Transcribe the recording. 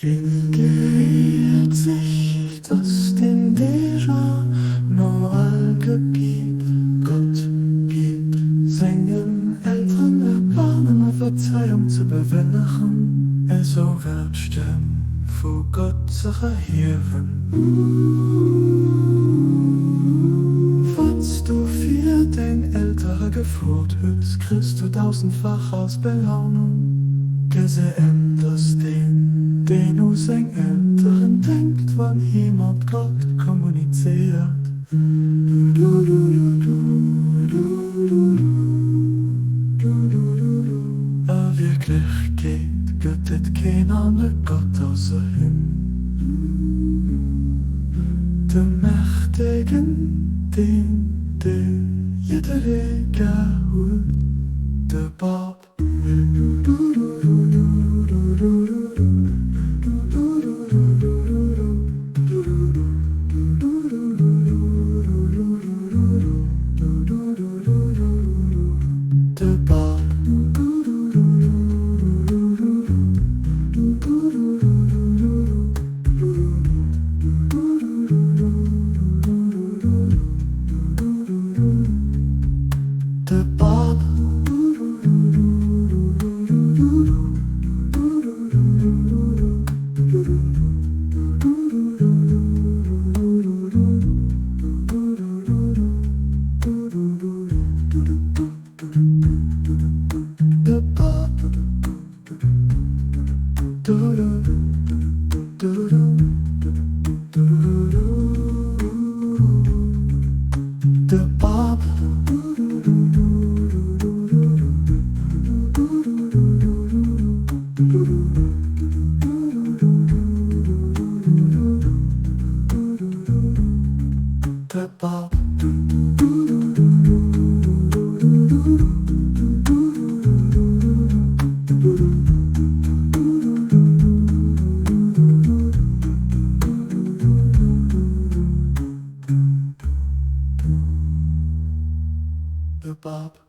Et gehéiert sech, datt den Deeger no all Gebiet Gott biet, sengen Elteren Erbaarmen a Verzeiung ze bewëllegen, esou wäert d'Stëmm vu Gott sech erhiewen. Wat s du fir deng Eltere gefrot hues, kriss du dausendfach als Belounung. Gese en, dass deen, deen u seng Elteren denkt, wann hie mat Gott kommunizéiert. A Wierklechkeet gëtt et keen anere Gott ausser him, de Mächtegen, deen, dee jidderee gär huet, de Bab. De Bab. De Bab. De Bab. De Bab. De Bab. De Bab.